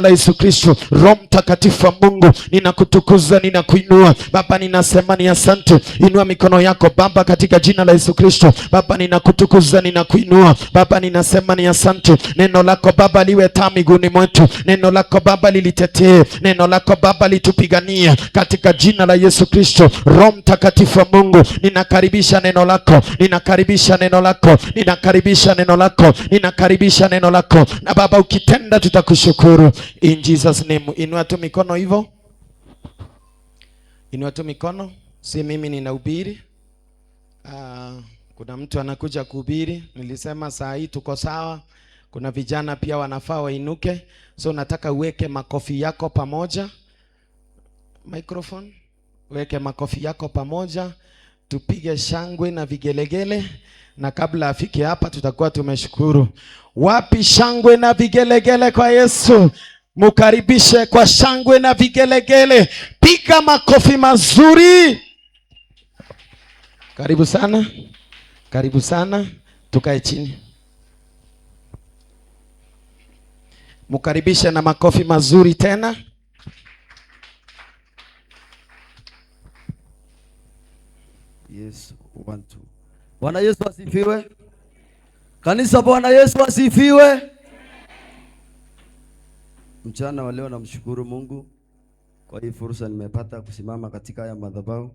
La Yesu Kristo. Roho Mtakatifu wa Mungu, ninakutukuza, ninakuinua Baba, ninasema ni asante. Inua mikono yako Baba, katika jina la Yesu Kristo. Baba, ninakutukuza, ninakuinua Baba, ninasema ni asante. Neno lako Baba liwe taa miguuni mwetu, neno lako Baba lilitetee, neno lako Baba litupiganie katika jina la Yesu Kristo. Roho Mtakatifu wa Mungu, ninakaribisha neno lako, ninakaribisha neno lako, ninakaribisha neno lako, ninakaribisha neno lako, na Baba ukitenda tutakushukuru. In Jesus name. Inua tu mikono hivyo, inua tu mikono. Si mimi ninahubiri. Kuna mtu anakuja kuhubiri. Nilisema saa hii tuko sawa. Kuna vijana pia wanafaa wainuke, so nataka uweke makofi yako pamoja. Microphone, weke makofi yako pamoja, tupige shangwe na vigelegele, na kabla afike hapa tutakuwa tumeshukuru. Wapi shangwe na vigelegele kwa Yesu? Mukaribishe kwa shangwe na vigelegele, piga makofi mazuri. Karibu sana, karibu sana, tukae chini. Mukaribishe na makofi mazuri tena. Yes, one, two. Bwana Yesu asifiwe. Kanisa, Bwana Yesu asifiwe. Mchana wa leo namshukuru Mungu kwa hii fursa nimepata kusimama katika haya madhabahu,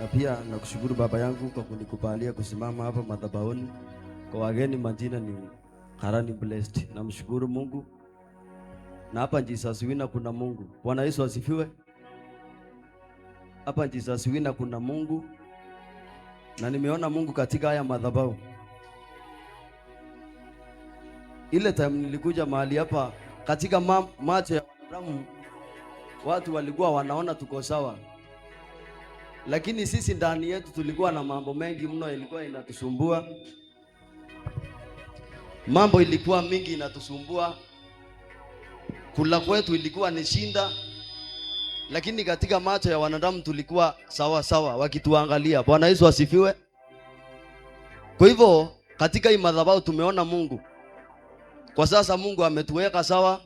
na pia nakushukuru baba yangu kwa kunikubalia kusimama hapa madhabahuni. Kwa wageni, majina ni Karani Blessed. Namshukuru Mungu, na hapa Jesus Winner kuna Mungu. Bwana Yesu asifiwe. Hapa Jesus Winner kuna Mungu, na nimeona Mungu katika haya madhabahu. Ile time nilikuja mahali hapa, katika macho ya wanadamu watu walikuwa wanaona tuko sawa, lakini sisi ndani yetu tulikuwa na mambo mengi mno ilikuwa inatusumbua. Mambo ilikuwa mingi inatusumbua, kula kwetu ilikuwa ni shinda, lakini katika macho ya wanadamu tulikuwa sawa sawa, wakituangalia. Bwana Yesu asifiwe. Kwa hivyo katika hii madhabahu tumeona Mungu. Kwa sasa Mungu ametuweka sawa,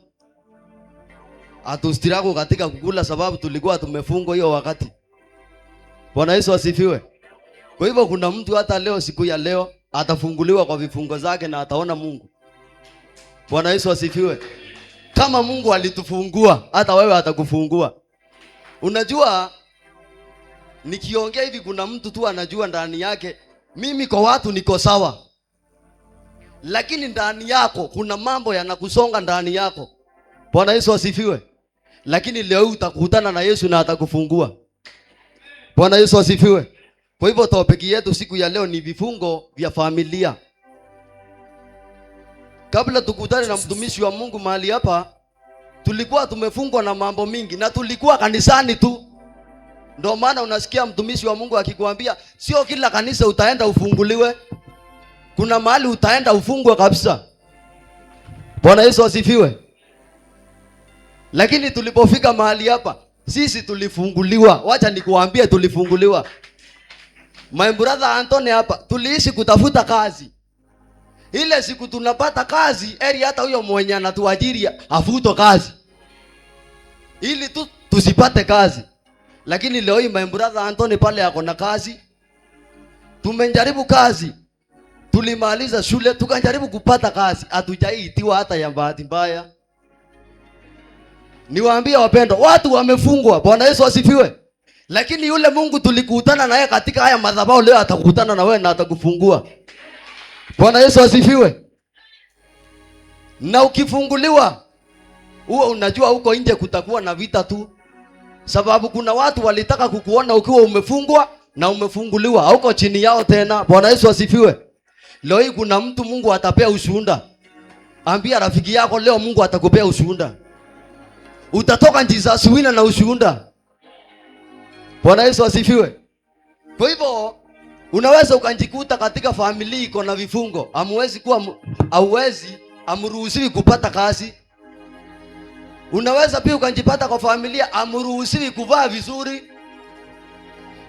hatustiraku katika kukula, sababu tulikuwa tumefungwa hiyo wakati. Bwana Yesu asifiwe. Kwa hivyo kuna mtu hata leo, siku ya leo atafunguliwa kwa vifungo zake na ataona Mungu. Bwana Yesu asifiwe. Kama Mungu alitufungua, hata wewe atakufungua. Unajua, nikiongea hivi kuna mtu tu anajua ndani yake, mimi kwa watu niko sawa, lakini ndani yako kuna mambo yanakusonga ndani yako. Bwana Yesu asifiwe. Lakini leo utakutana na Yesu na atakufungua. Bwana Yesu asifiwe. Kwa hivyo topic yetu siku ya leo ni vifungo vya familia. Kabla tukutane na mtumishi wa Mungu mahali hapa, tulikuwa tumefungwa na mambo mingi na tulikuwa kanisani tu. Ndio maana unasikia mtumishi wa Mungu akikwambia sio kila kanisa utaenda ufunguliwe. Kuna mahali utaenda ufungwe kabisa. Bwana Yesu asifiwe. Lakini tulipofika mahali hapa, sisi tulifunguliwa. Wacha nikuambie, tulifunguliwa. My brother Anthony hapa, tuliishi kutafuta kazi. Ile siku tunapata kazi, eri hata huyo mwenye anatuajiri afutwe kazi, ili tu tusipate kazi. Lakini leo hii my brother Anthony pale ako na kazi. Tumejaribu kazi, tulimaliza shule tukajaribu kupata kazi, hatujaitiwa hata ya bahati mbaya. Niwaambie wapendwa, watu wamefungwa. Bwana Yesu asifiwe. Lakini yule Mungu tulikutana naye katika haya madhabahu leo atakutana na wewe na atakufungua. Bwana Yesu asifiwe. Na ukifunguliwa, huo unajua huko nje kutakuwa na vita tu, sababu kuna watu walitaka kukuona ukiwa umefungwa na umefunguliwa, hauko chini yao tena. Bwana Yesu asifiwe. Leo hii kuna mtu Mungu atapea ushuhuda. Ambia rafiki yako leo Mungu atakupea ushuhuda. Utatoka Jesus Winner na ushuhuda. Bwana Yesu asifiwe. Kwa hivyo unaweza ukajikuta katika familia iko na vifungo, hamwezi kuwa, hauwezi, amruhusiwi kupata kazi. Unaweza pia ukajipata kwa familia amruhusiwi kuvaa vizuri.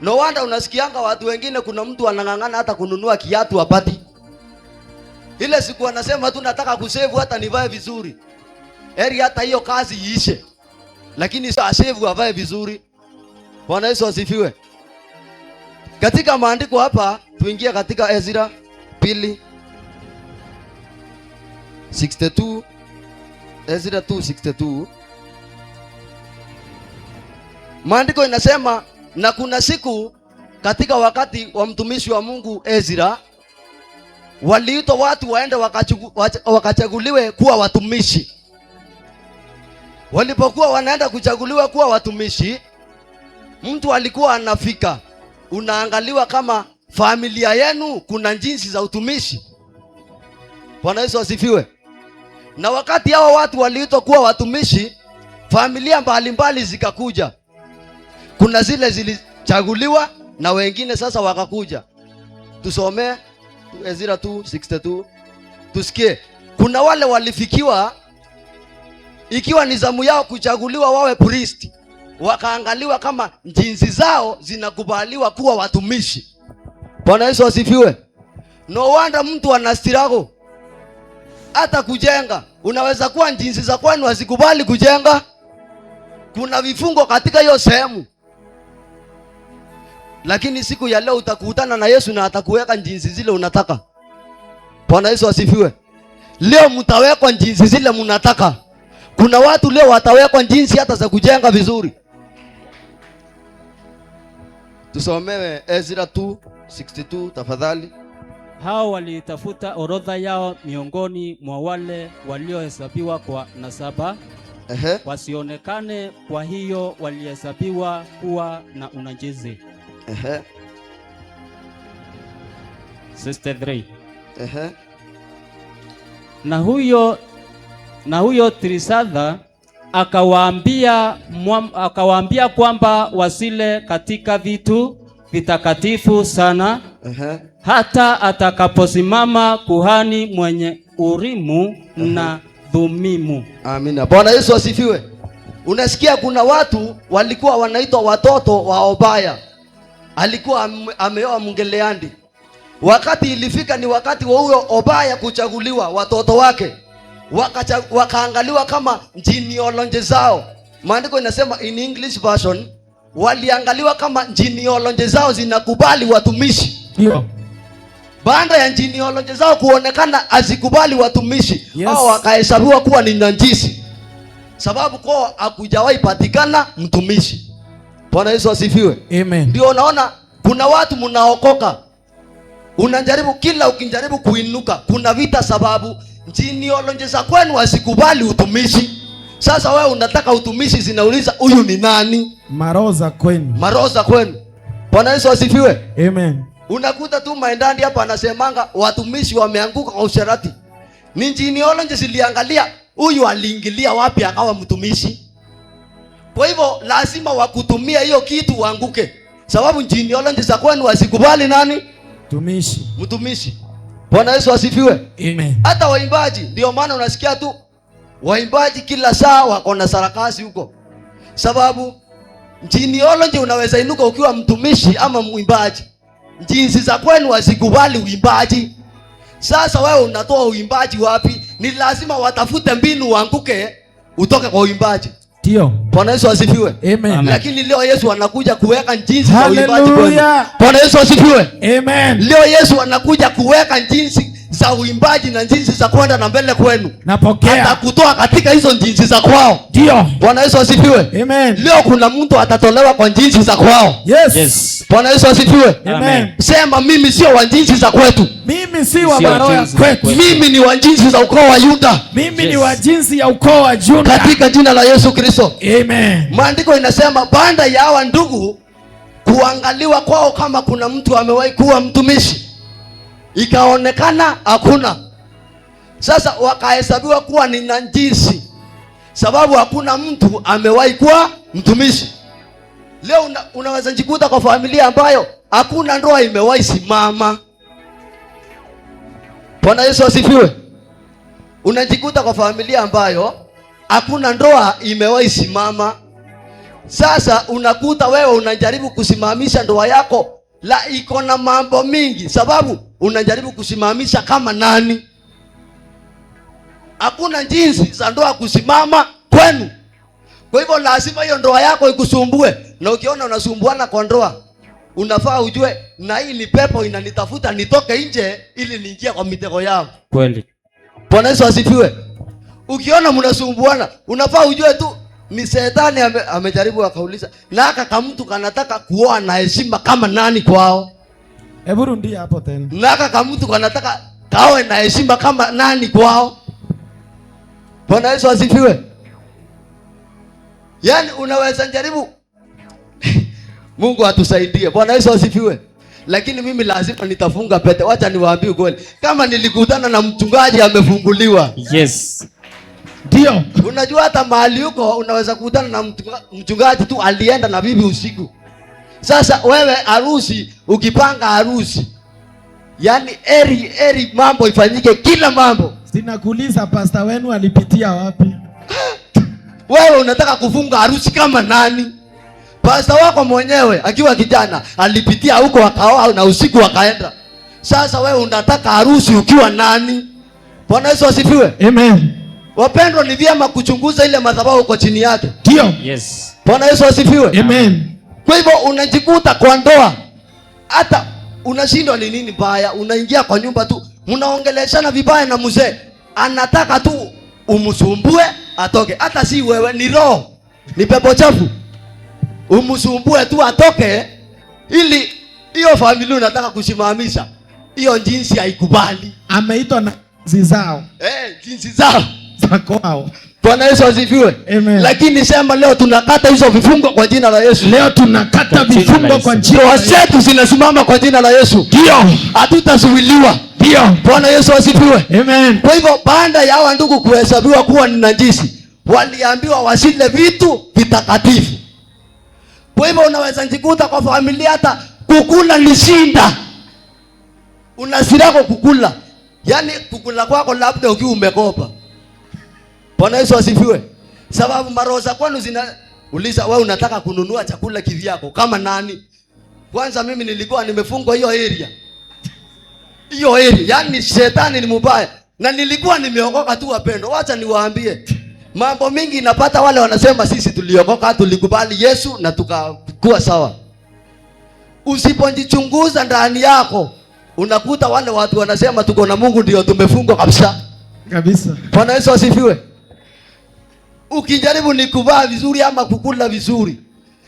No wonder unasikianga watu wengine, kuna mtu anang'ang'ana hata kununua kiatu hapati. Ile siku anasema tu nataka kusevu hata nivae vizuri. Heri hata hiyo kazi iishe, lakini sio ashevu avae vizuri. Bwana Yesu asifiwe. Katika maandiko hapa tuingie katika Ezra 2:62, Ezra 2:62. Maandiko inasema, na kuna siku katika wakati wa mtumishi wa Mungu Ezra, waliitwa watu waende wakachaguliwe kuwa watumishi. Walipokuwa wanaenda kuchaguliwa kuwa watumishi, mtu alikuwa anafika, unaangaliwa kama familia yenu kuna jinsi za utumishi. Bwana Yesu asifiwe. Na wakati hao watu waliitwa kuwa watumishi, familia mbalimbali zikakuja. Kuna zile zilichaguliwa na wengine sasa wakakuja. Tusomee Ezra 2:62 tusikie. Kuna wale walifikiwa ikiwa ni zamu yao kuchaguliwa wawe priest, wakaangaliwa kama jinsi zao zinakubaliwa kuwa watumishi. Bwana Yesu asifiwe. No wonder mtu ana struggle hata kujenga. Unaweza kuwa jinsi za kwenu hazikubali kujenga, kuna vifungo katika hiyo sehemu, lakini siku ya leo utakutana na Yesu na atakuweka jinsi zile unataka. Bwana Yesu asifiwe. Leo mtawekwa jinsi zile mnataka. Kuna watu leo watawekwa jinsi hata za kujenga vizuri. Tusomewe Ezra 2:62 tafadhali. Hao waliitafuta orodha yao miongoni mwa wale waliohesabiwa kwa nasaba, wasionekane, kwa hiyo walihesabiwa kuwa na unajisi. 63. Na huyo Tirshatha akawaambia kwamba wasile katika vitu vitakatifu sana hata atakaposimama kuhani mwenye Urimu na Thumimu. Amina. Bwana Yesu asifiwe. Unasikia kuna watu walikuwa wanaitwa watoto wa Obaya. Alikuwa ameoa Mngeleandi. Wakati ilifika ni wakati wa huyo Obaya kuchaguliwa, watoto wake wakaangaliwa kama genealogy zao. Maandiko inasema in English version waliangaliwa kama genealogy zao zinakubali watumishi. Ndio. Baada ya genealogy zao kuonekana hazikubali watumishi, hao wakahesabiwa kuwa ni najisi, sababu kwao hakujawahi patikana mtumishi. Bwana Yesu asifiwe. Amen. Ndio unaona kuna watu mnaokoka, unajaribu kila ukijaribu kuinuka kuna vita, sababu genealogy za kwenu hazikubali utumishi. Sasa wewe unataka utumishi, zinauliza huyu ni nani? Maroho za kwenu. Maroho za kwenu. Bwana Yesu asifiwe. Amen. Unakuta tu maendandi hapa anasemanga watumishi wameanguka kwa usherati. Ni genealogy ziliangalia huyu aliingilia wapi akawa mtumishi. Kwa hivyo lazima wakutumia hiyo kitu uanguke, sababu genealogy za kwenu wasikubali nani? Mtumishi. Mtumishi. Bwana Yesu asifiwe. Amen. Hata waimbaji, ndio maana unasikia tu waimbaji kila saa wako na sarakasi huko, sababu genealogy unaweza inuka ukiwa mtumishi ama mwimbaji. Jinsi za kwenu wasikubali uimbaji. Sasa wewe unatoa uimbaji wapi? Ni lazima watafute mbinu uanguke utoke kwa uimbaji. Ndio. Bwana Yesu asifiwe. Amen. Amen. Lakini leo Yesu anakuja kuweka jinsi za uimbaji kwenu. Hallelujah. Bwana Yesu asifiwe. Amen. Leo Yesu anakuja kuweka jinsi za uimbaji na jinsi za kwenda na mbele kwenu. Napokea. Atakutoa katika hizo jinsi za kwao. Ndio. Bwana Yesu asifiwe. Amen. Leo kuna mtu atatolewa kwa jinsi za kwao. Yes. Yes. Bwana Yesu asifiwe. Amen. Sema mimi sio wa jinsi za kwetu. Mimi si wa Sio maroho ya jinsi za kwetu. kwetu. Mimi ni wa jinsi za ukoo wa Yuda. Mimi ni Yes. wa jinsi ya ukoo wa Juda. Katika jina la Yesu Kristo. Amen. Maandiko inasema baada ya hawa ndugu kuangaliwa kwao kama kuna mtu amewahi kuwa mtumishi, ikaonekana hakuna. Sasa wakahesabiwa kuwa ni najisi, sababu hakuna mtu amewahi kuwa mtumishi. Leo unaweza jikuta kwa familia ambayo hakuna ndoa imewahi simama. Bwana Yesu asifiwe. Unajikuta kwa familia ambayo hakuna ndoa imewahi simama. Sasa unakuta wewe unajaribu kusimamisha ndoa yako, la iko na mambo mingi, sababu unajaribu kusimamisha kama nani? Hakuna jinsi za ndoa kusimama kwenu. Kwa hivyo lazima hiyo ndoa yako ikusumbue. Na ukiona unasumbuana kwa ndoa, unafaa ujue na hii ni pepo inanitafuta nitoke nje ili niingie kwa mitego yao. Kweli. Bwana Yesu asifiwe. Ukiona mnasumbuana, unafaa ujue tu ni shetani amejaribu akauliza, na haka kamtu kanataka kuoa na heshima kama nani kwao? Hebu rudia hapo tena. Na haka kamtu kanataka kaoe na heshima kama nani kwao? Bwana Yesu asifiwe. Yaani unaweza jaribu. Mungu atusaidie. Bwana Yesu asifiwe. Lakini mimi lazima nitafunga pete. Wacha niwaambie ukweli. Kama nilikutana na mchungaji amefunguliwa. Yes. Ndio. Unajua hata mahali huko unaweza kukutana na mchungaji tu alienda na bibi usiku. Sasa wewe harusi, ukipanga harusi, yaani eri mambo ifanyike, kila mambo. Sinakuuliza pastor wenu alipitia wapi? Wewe unataka kufunga harusi kama nani? Pastor wako mwenyewe akiwa kijana alipitia huko akaoa na usiku akaenda. Sasa wewe unataka harusi ukiwa nani? Bwana Yesu asifiwe. Amen. Wapendwa, ni vyema kuchunguza ile madhabahu uko chini yake. Ndio. Yes. Bwana Yesu asifiwe. Amen. Kwa hivyo unajikuta kwa ndoa hata unashindwa ni nini mbaya, unaingia kwa nyumba tu mnaongeleshana vibaya na mzee, anataka tu umsumbue atoke. Hata si wewe, ni roho, ni pepo chafu. Umsumbue tu atoke, ili hiyo familia unataka kusimamisha hiyo jinsi haikubali. Ameitwa na jinsi zao. Jinsi zao za kwao. Bwana Yesu asifiwe. Amen. Lakini sema leo tunakata hizo vifungo kwa jina la Yesu. Leo tunakata vifungo kwa jina la Ndoa Yesu. zetu zinasimama kwa jina la Yesu. Ndio. Hatutazuiliwa. Ndio. Bwana Yesu asifiwe. Amen. Kwa hivyo baada ya hawa ndugu kuhesabiwa kuwa ni najisi, waliambiwa wasile vitu vitakatifu. Kwa hivyo unaweza jikuta kwa familia hata kukula ni shida. Unasirako kukula. Yaani kukula kwako labda ukiwa umekopa. Bwana Yesu asifiwe. Sababu maroho za kwenu zina uliza wewe unataka kununua chakula kivyako kama nani? Kwanza mimi nilikuwa nimefungwa hiyo area. Hiyo area, yaani shetani ni mubaya. Na nilikuwa nimeokoka tu wapendwa. Wacha niwaambie. Mambo mingi inapata wale wanasema sisi tuliokoka, tulikubali Yesu na tukakuwa sawa. Usipojichunguza ndani yako, unakuta wale watu wanasema tuko na Mungu ndio tumefungwa kabisa. Kabisa. Bwana Yesu asifiwe. Ukijaribu ni kuvaa vizuri ama kukula vizuri,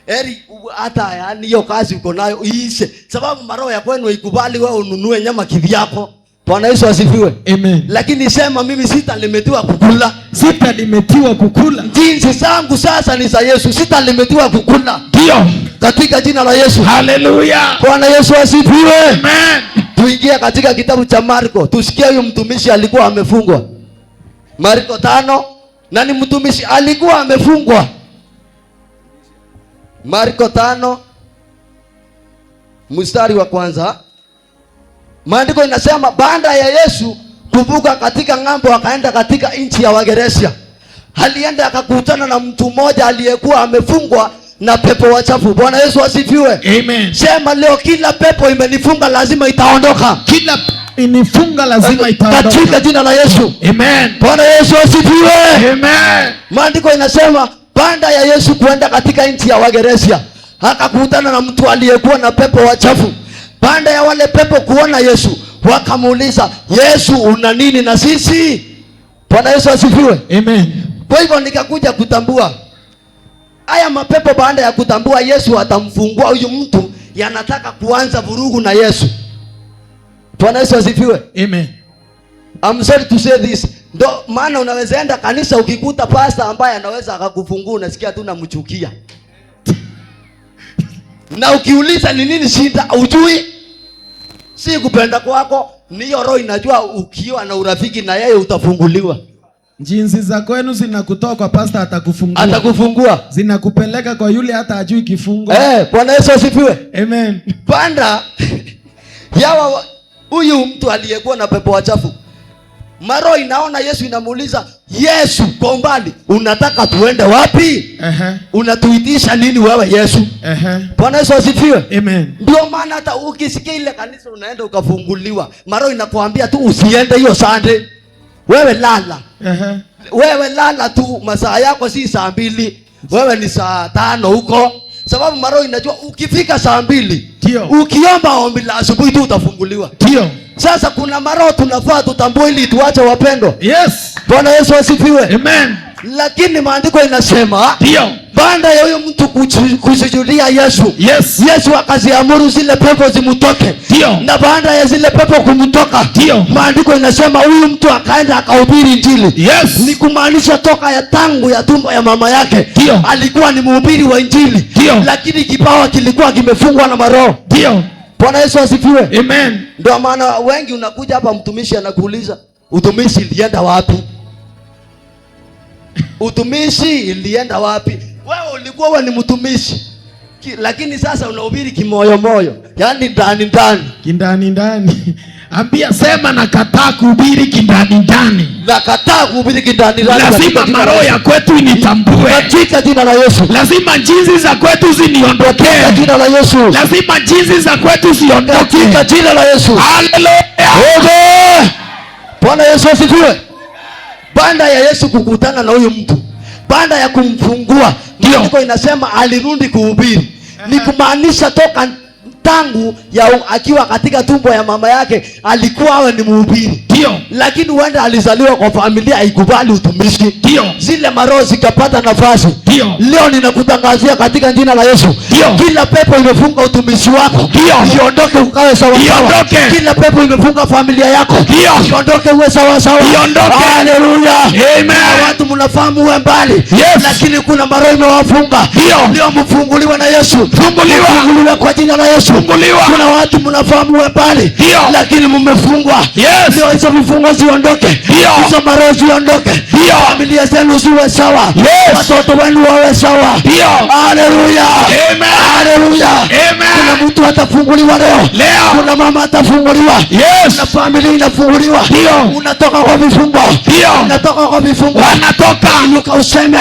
heri hata yani hiyo kazi uko nayo iishe, sababu maroho ya kwenu ikubali wewe ununue nyama kivyako. Bwana Yesu asifiwe. Amen. Lakini sema mimi sitalimetiwa kukula. Sitalimetiwa kukula. Jinsi zangu sasa ni za Yesu, sitalimetiwa kukula. Ndio. Katika jina la Yesu. Hallelujah. Bwana Yesu asifiwe. Amen. Tuingie katika kitabu cha Marko, tusikie huyu mtumishi alikuwa amefungwa. Marko 5, na ni mtumishi alikuwa amefungwa. Marko 5 mstari wa kwanza. Maandiko inasema baada ya Yesu kuvuka katika ng'ambo akaenda katika nchi ya Wageresia. Alienda akakutana na mtu mmoja aliyekuwa amefungwa na pepo wachafu. Bwana Yesu asifiwe. Amen. Sema leo kila pepo imenifunga lazima itaondoka. Kila imenifunga lazima itaondoka. Katika jina la Yesu. Amen. Bwana Yesu asifiwe. Amen. Maandiko inasema baada ya Yesu kuenda katika nchi ya Wageresia akakutana na mtu aliyekuwa na pepo wachafu. Baada ya wale pepo kuona Yesu wakamuuliza, Yesu una nini na sisi? Bwana Yesu asifiwe. Amen. Kwa hivyo nikakuja kutambua haya mapepo, baada ya kutambua Yesu atamfungua huyu mtu, yanataka kuanza vurugu na Yesu. Bwana Yesu asifiwe. Amen. I'm sorry to say this. Ndo maana unaweza enda kanisa ukikuta pastor ambaye anaweza akakufungua unasikia tu unamchukia. Na ukiuliza ni nini shida hujui. Si kupenda kwako, ni hiyo roho inajua ukiwa na urafiki na yeye utafunguliwa. Jinsi za kwenu zinakutoa kwa pastor atakufungua. Atakufungua. Zinakupeleka kwa yule hata hajui kifungo. Bwana Yesu asifiwe. Amen. Panda yawa huyu mtu aliyekuwa na pepo wachafu. Maro inaona Yesu inamuuliza, Yesu kwa umbali, unataka tuende wapi? Unatuitisha nini wewe Yesu? Bwana Yesu asifiwe. Amen. Ndio maana hata ukisikia ile kanisa unaenda ukafunguliwa, maro inakuambia tu usiende hiyo Sunday. Wewe lala. Uh-huh. Wewe lala tu, masaa yako si saa 2, wewe ni saa 5 huko, sababu maroho inajua ukifika saa 2 ukiomba ombi la asubuhi tu utafunguliwa. Sasa kuna maroho tunafaa tutambue ili tuache, wapendwa. Bwana Yesu asifiwe. Amen. Lakini maandiko inasema baada ya huyo mtu kusujudia Yesu, Yesu akaziamuru zile pepo zimutoke. Na baada ya zile pepo kumtoka, maandiko inasema huyu mtu akaenda akahubiri Injili. Ni kumaanisha toka ya tangu ya tumbo ya mama yake alikuwa ni mhubiri wa Injili, lakini kipawa kilikuwa kimefungwa na maroho. Bwana Yesu asifiwe. Amen. Ndio maana wengi unakuja hapa, mtumishi anakuuliza, utumishi ilienda wapi? Utumishi ilienda wapi? Wewe ulikuwa wewe ni mtumishi, lakini sasa unahubiri kimoyo moyo, yaani ndani ndani. Kindani ndani. Ambia, sema, nakataa kuhubiri kindani ndani. Nakataa kuhubiri kindani ndani. Lazima katika jina la maroho Yesu. Ya kwetu initambue. Katika jina la Yesu. Lazima jinsi za kwetu ziniondokee. Katika jina la Yesu. Lazima jinsi za kwetu ziondoke. Katika jina la Yesu. Haleluya. Amen. Bwana Yesu asifiwe. Baada ya Yesu kukutana na huyu mtu, baada ya kumfungua, maandiko inasema alirudi kuhubiri. Ni kumaanisha toka tangu ya akiwa katika tumbo ya mama yake alikuwa awe ni mhubiri. Lakini huenda alizaliwa kwa familia haikubali utumishi. Zile maroho zikapata nafasi. Leo ninakutangazia katika jina la Yesu. Kila pepo imefunga utumishi wako, iondoke ukawe sawa sawa. Iondoke. Kila pepo imefunga familia yako, iondoke uwe sawa sawa. Iondoke. Haleluya. Amen. Na watu mnafahamu uwe mbali. Lakini kuna maroho imewafunga. Leo mfunguliwe na Yesu. Funguliwa. Mfunguliwe kwa jina la Yesu. Funguliwa. Kuna watu mnafahamu uwe mbali. Lakini mmefungwa. Leo hizo vifungo ziondoke. Hizo maroho ziondoke. Familia zenu ziwe sawa. Watoto wenu wawe sawa. Haleluya. Amen. Haleluya. Amen. Kuna mtu atafunguliwa leo. Leo. Kuna mama atafunguliwa. Kuna familia inafunguliwa. Unatoka kwa vifungo. Unatoka kwa vifungo. Wanatoka. Inuka useme.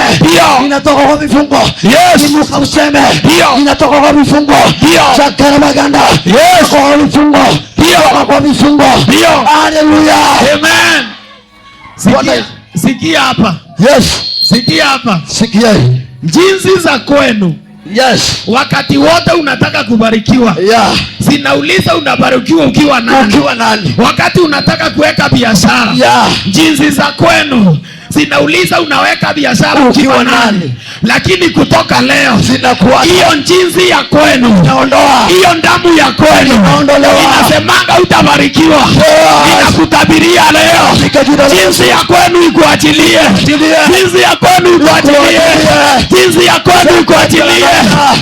Ninatoka kwa vifungo. Inuka useme. Ninatoka kwa vifungo. Chakara maganda. Kwa vifungo. Toka kwa vifungo. Haleluya. Amen. Sikia, sikia hapa. Sikia hapa. Sikia hii. Jinsi za kwenu. Wakati wote unataka kubarikiwa. Zinauliza unabarikiwa ukiwa nani? Ukiwa nani? Wakati unataka kuweka biashara. Jinsi za kwenu zinauliza unaweka biashara ukiwa Ukiwa nani? Nani? Lakini kutoka leo Zinakuwa hiyo jinsi ya kwenu, Inaondoa. Hiyo damu ya kwenu Inaondolewa. Inasemanga utabarikiwa. Ninakutabiria leo Katika jina la jinsi ya kwenu ikuachilie, Achilie. Jinsi ya kwenu ikuachilie, Ikuachilie. Jinsi ya kwenu ikuachilie,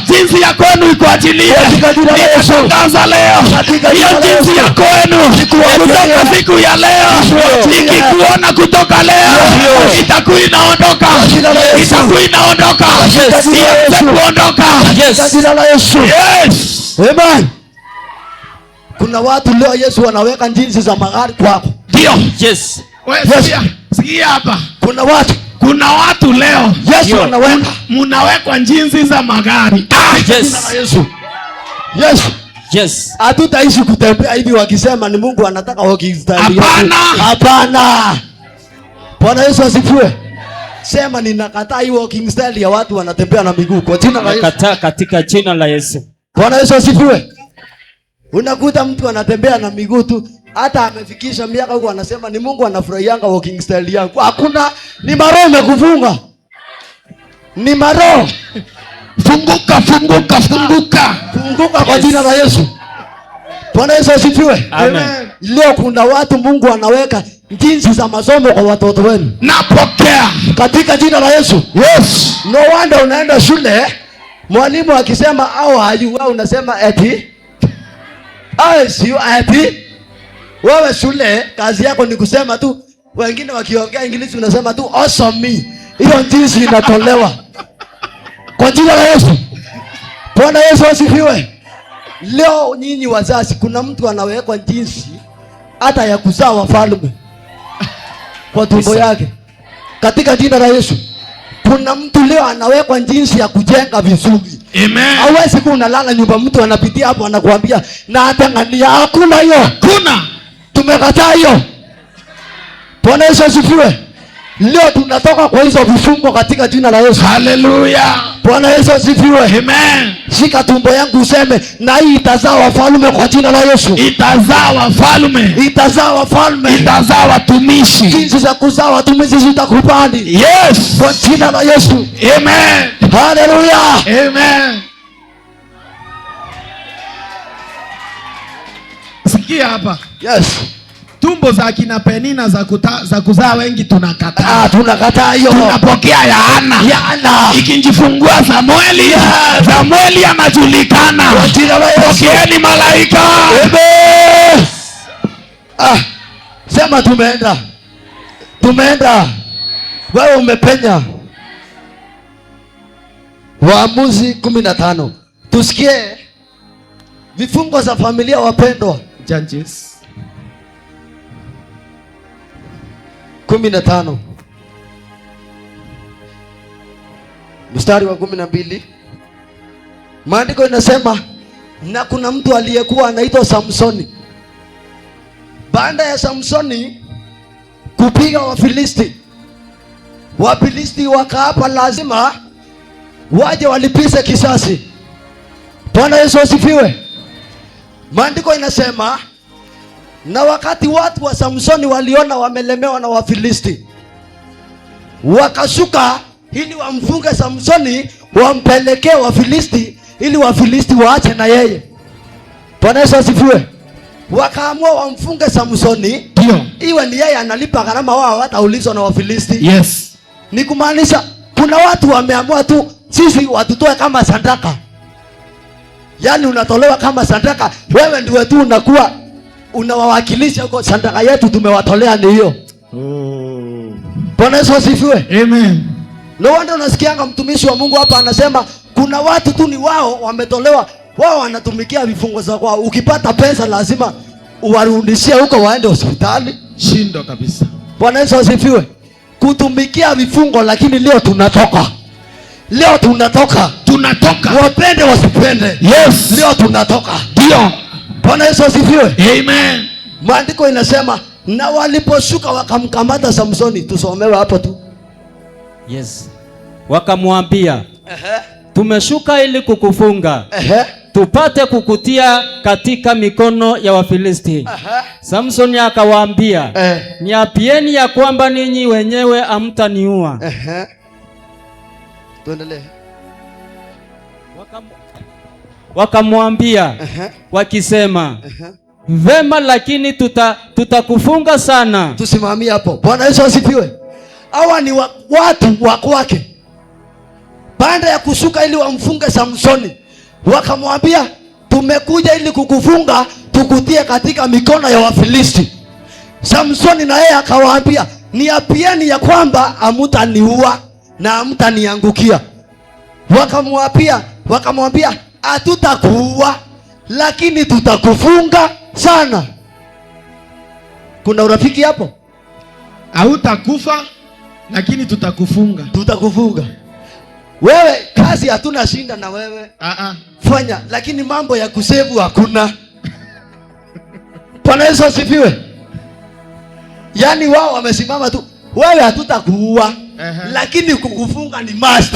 jinsi ya kwenu ikuachilie. Katika jina la Yesu. Ninatangaza leo Katika hiyo jina la jinsi Yesu. ya kwenu Ikuachilie. kutoka siku ya leo, Ikuachilie. ikikuona kutoka leo itakuwa inaondoka, Jina la Yesu. Itakuwa inaondoka, Katika jina la ianze Yesu. kuondoka. Katika jina la Yesu. Amen. Kuna watu leo Yesu wanaweka jinsi za magari kwako. Ndio. Wewe sikia, sikia hapa. Kuna watu Kuna watu leo Yesu anaweka munawekwa jinsi za magari. Ah! Jina la Yesu. Yesu. Hatutaishi kutembea hivi wakisema ni Mungu anataka walking style yetu. Hapana. Hapana. Bwana Yesu asifiwe. Sema, ninakataa hii walking style ya watu wanatembea na miguu kwa jina la Yesu. Nakataa katika jina la Yesu. Bwana Yesu asifiwe. Unakuta mtu anatembea na miguu tu, hata amefikisha miaka huko anasema ni Mungu anafurahianga walking style yangu. Hakuna, ni maroho imekufunga. Ni maroho. Funguka, funguka, funguka. Funguka kwa jina la Yesu. Bwana Yesu asifiwe. Amen. Leo kuna watu Mungu anaweka jinsi za masomo kwa watoto wenu. Napokea. Katika jina la Yesu. No wonder unaenda shule, mwalimu akisema how are you, wewe unasema eti I see you, eti wewe shule kazi yako ni kusema tu, wengine wakiongea English unasema tu awesome me. Hiyo jinsi inatolewa kwa jina la Yesu. Bwana Yesu asifiwe. Leo nyinyi wazazi, kuna mtu anawekwa jinsi hata ya kuzaa wafalme kwa tumbo yake katika jina la Yesu. Kuna mtu leo anawekwa jinsi ya kujenga vizuri. Amen. Hawezi kuwa unalala nyumba, mtu anapitia hapo anakuambia na atangania. Hakuna hiyo. Kuna. Tumekataa hiyo. Bwana Yesu asifiwe. Leo tunatoka kwa hizo vifungo katika jina la Yesu. Haleluya. Bwana Yesu asifiwe. Amen. Shika tumbo yangu useme, na hii itazaa wafalme kwa jina la Yesu. Itazaa wafalme. Itazaa wafalme. Itazaa watumishi. Jinsi za kuzaa watumishi zitakubali. Yes. Kwa jina la Yesu. Amen. Haleluya. Amen. Sikia hapa. Yes. Tumbo za kina Penina za kuzaa wengi tunakataa. Tunakataa hiyo. Tunapokea ya Hana. Ya Hana. Ikijifungua Samueli, Yes. Samueli anajulikana. Kwa jina la Yesu. Pokeeni malaika. Amen. Sema tumeenda. Tumeenda. Wewe umepenya. Waamuzi 15. Tusikie vifungo za familia wapendwa. Judges 15. Mstari wa 12. Maandiko inasema, na kuna mtu aliyekuwa anaitwa Samsoni. Baada ya Samsoni kupiga Wafilisti, Wafilisti wakaapa lazima waje walipize kisasi. Bwana Yesu asifiwe. Maandiko inasema, na wakati watu wa Samsoni waliona wamelemewa na Wafilisti, wakashuka ili wamfunge Samsoni, wampelekee Wafilisti ili Wafilisti waache na yeye. Bwana Yesu asifiwe. Wakaamua wamfunge Samsoni, Ndio. iwe ni yeye analipa gharama, wao hawataulizwa na Wafilisti. Yes. Ni kumaanisha kuna watu wameamua tu sisi watutoe kama sadaka. Yaani unatolewa kama sadaka, wewe ndiwe tu unakuwa unawawakilisha huko, sadaka yetu tumewatolea ni hiyo. Bwana Yesu asifiwe. Amen. No wonder unasikianga mtumishi wa Mungu hapa anasema kuna watu tu ni wao wametolewa, wao wanatumikia vifungo za kwao. Ukipata pesa lazima uwarudishie huko waende hospitali. Shindo kabisa. Bwana Yesu asifiwe. Kutumikia vifungo, lakini leo tunatoka. Leo tunatoka. Tunatoka. Wapende wasipende. Yes. Leo tunatoka. Ndio. Bwana Yesu asifiwe. Amen. Maandiko inasema na waliposhuka wakamkamata Samsoni. Tusomewe hapo tu. Yes. Wakamwambia, tumeshuka ili kukufunga, tupate kukutia katika mikono ya Wafilisti. Samsoni akawaambia, niapieni ya kwamba ninyi wenyewe hamtaniua. Tuendelee. Wakamwambia wakisema, vema, lakini tutakufunga sana. Tusimamie hapo. Bwana Yesu asifiwe. Hawa ni watu wa kwake. Baada ya kushuka ili wamfunge Samsoni, wakamwambia tumekuja ili kukufunga tukutie katika mikono ya Wafilisti. Samsoni na yeye akawaambia, niapieni ya kwamba hamtaniua na hamtaniangukia. Wakamwambia hatutakuua lakini tutakufunga sana. Kuna urafiki hapo? Hautakufa lakini tutakufunga. Tutakufunga. Wewe kazi hatuna shinda na wewe. Fanya, lakini mambo ya kusevu hakuna. Bwana Yesu asifiwe. Yaani wao wamesimama tu, wewe hatutakuua, lakini kukufunga ni must.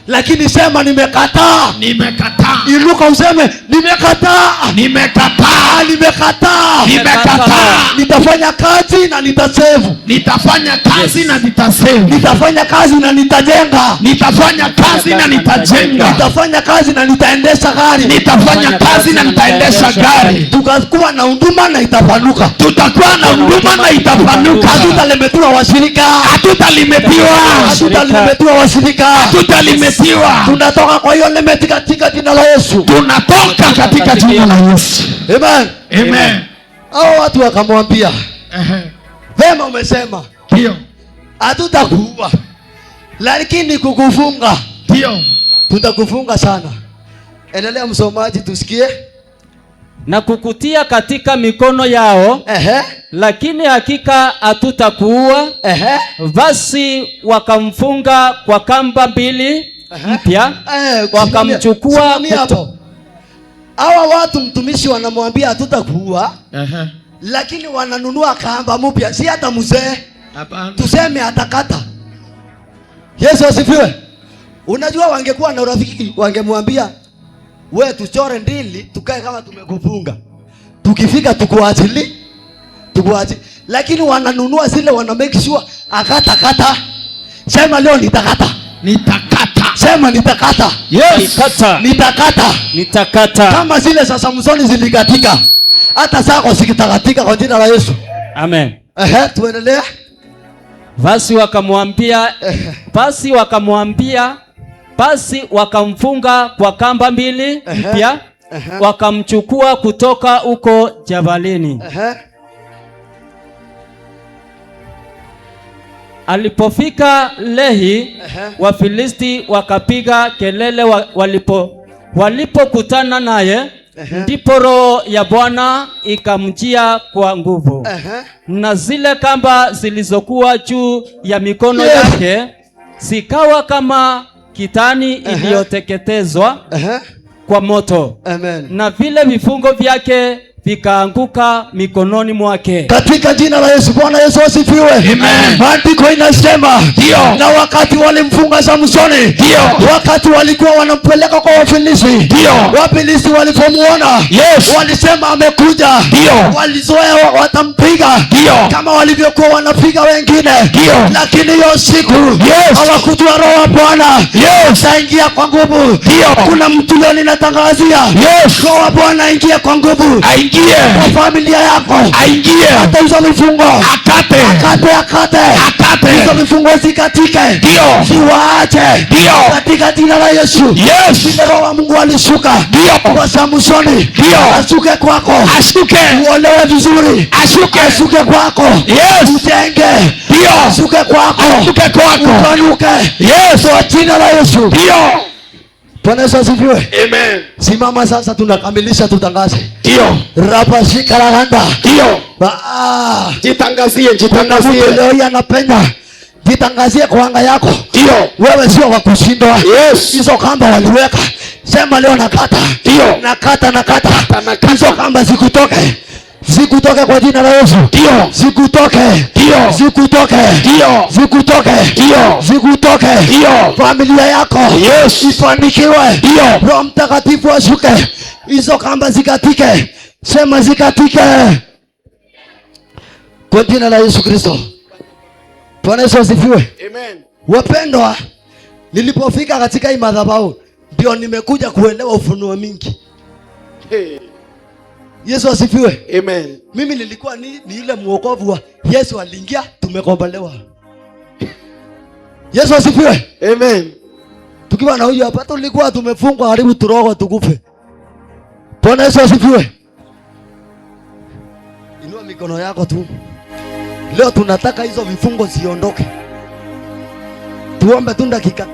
Lakini sema nimekataa. Nimekataa. Inuka useme nimekataa. Nimekataa. Nimekataa. Nimekataa. Nitafanya kazi na nitasevu. Nitafanya kazi na nitasevu. Nitafanya kazi na nitajenga. Nitafanya kazi na nitajenga. Nitafanya kazi na nitaendesha gari. Nitafanya kazi na nitaendesha gari. Tutakuwa na huduma na itapanuka. Tutakuwa na huduma na itapanuka. Hatutalemetiwa washirika. Hatutalimetiwa. Hatutalimetiwa washirika. Hatutalimetiwa. Tunatoka kwa hiyo limit katika jina la Yesu. Tunatoka katika jina la Yesu. Amen. Amen. Hao watu wakamwambia, vema umesema. Ndio. Hatutakuua lakini kukufunga. Ndio. Tutakufunga sana. Endelea msomaji tusikie. Na kukutia katika mikono yao, lakini hakika hatutakuua. Basi wakamfunga kwa kamba mbili mpya, wakamchukua Simamia hapo. Hawa watu mtumishi wanamwambia hatutakuua, lakini wananunua kamba mpya, si hata mzee. Hapana. Tuseme atakata. Yesu asifiwe. Unajua wangekuwa na urafiki wangemwambia we tuchore ndili tukae kama tumekufunga. Tukifika tukuachili. Tukuachili. Lakini wananunua zile wana make sure akata kata. Sema leo nitakata. Nitakata. Sema nitakata. Yes. Nitakata. Nitakata. Nitakata. Kama zile za Samsoni zilikatika. Hata zako zikitakatika kwa jina la Yesu. Amen. Ehe, tuendelee. Basi wakamwambia, basi wakamwambia, basi wakamfunga kwa kamba mbili mpya, wakamchukua kutoka huko jabalini. Alipofika Lehi, Wafilisti wakapiga kelele walipokutana naye, ndipo Roho ya Bwana ikamjia kwa nguvu. Na zile kamba zilizokuwa juu ya mikono yake zikawa kama kitani iliyoteketezwa kwa moto. Amen. Na vile vifungo vyake vikaanguka mikononi mwake. Katika jina la Yesu. Bwana Yesu asifiwe. Amen. Maandiko inasema Ndio. na wakati walimfunga Samsoni, Ndio. wakati walikuwa wanampeleka kwa Wafilisti, Ndio. Wafilisti walipomuona, Yes. walisema amekuja. Ndio. Walizoea watampiga. Ndio. Kama walivyokuwa wanapiga wengine. Ndio. Lakini hiyo siku Yes. hawakujua Roho wa Bwana Yes. ataingia kwa nguvu. Ndio. Kuna mtu leo ninatangazia, Yes. Roho wa Bwana aingie kwa nguvu Aingie. kwa familia yako. Aingie. Hata hizo vifungo Akate. akate, akate, Akate. hizo vifungo zikatike, Ndio. ziwaache Ndio. katika jina la Yesu. Yes. Vile Roho wa Mungu alishuka Ndio. kwa Samsoni, Ndio. ashuke kwako, Ashuke. uolewe vizuri, Ashuke. ashuke kwako, Yes. ujenge, Ndio. ashuke kwako, Ashuke kwako. upanuke Yes. kwa jina la Yesu. Ndio. Bwana Yesu asifiwe. Amen. Simama sasa, tunakamilisha, tutangaze. Ndio. Rabashikaraganda. Ndio. Ah. Jitangazie, Kuna mtu jitangazie. leo hii anapenda. Jitangazie kwa anga yako. Ndio. Wewe sio wa kushindwa. Yes. Hizo kamba waliweka. Sema leo nakata. Ndio. Nakata, nakata. Nakata. Hizo kamba zikutoke. Zikutoke kwa jina la Yesu. Ndio. Zikutoke. Ndio. Zikutoke. Ndio. Zikutoke. Ndio. Zikutoke. Ndio. Familia yako Yes. ifanikiwe. Ndio. Roho Mtakatifu ashuke. Hizo kamba zikatike. Sema zikatike. Kwa jina la Yesu Kristo. Bwana Yesu asifiwe. Amen. Wapendwa, nilipofika katika hii madhabahu ndio nimekuja kuelewa ufunuo mingi. Hey. Yesu asifiwe. Amen. Mimi nilikuwa ni yule mwokovu wa Yesu aliingia, tumekombolewa. Yesu asifiwe. Amen. Tukiwa na huyu hapa tulikuwa tumefungwa karibu turogo tukufe. Bwana Yesu asifiwe. Inua mikono yako tu. Leo tunataka hizo vifungo ziondoke. Tuombe tu dakika 5.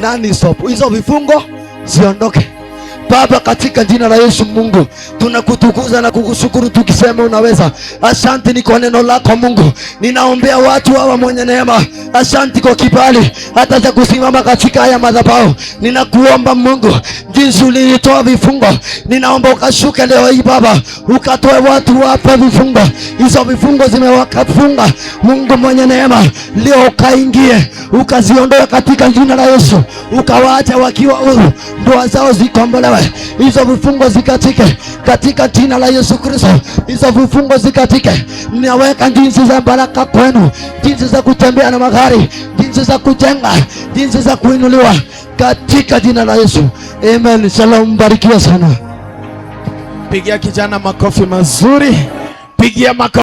Nani stop? Hizo vifungo ziondoke. Baba, katika jina la Yesu Mungu, tunakutukuza na kukushukuru tukisema unaweza. Asante ni kwa neno lako Mungu. Ninaombea watu hawa mwenye neema. Asante kwa kibali hata cha kusimama katika haya madhabahu. Ninakuomba Mungu, jinsi ulitoa vifungo, ninaomba ukashuke leo hii Baba, ukatoe watu hapa vifungo. Hizo vifungo zimewakafunga. Mungu mwenye neema, leo ukaingie, ukaziondoe katika jina la Yesu, ukawaacha wakiwa huru, ndoa zao zikombolewe. Hizo vifungo zikatike katika jina la Yesu Kristo. Hizo vifungo zikatike. Ninaweka jinsi za baraka kwenu, jinsi za kutembea na magari, jinsi za kujenga, jinsi za kuinuliwa katika jina la Yesu. Amen. Shalom, barikiwa sana. Pigia kijana makofi mazuri. Pigia makofi.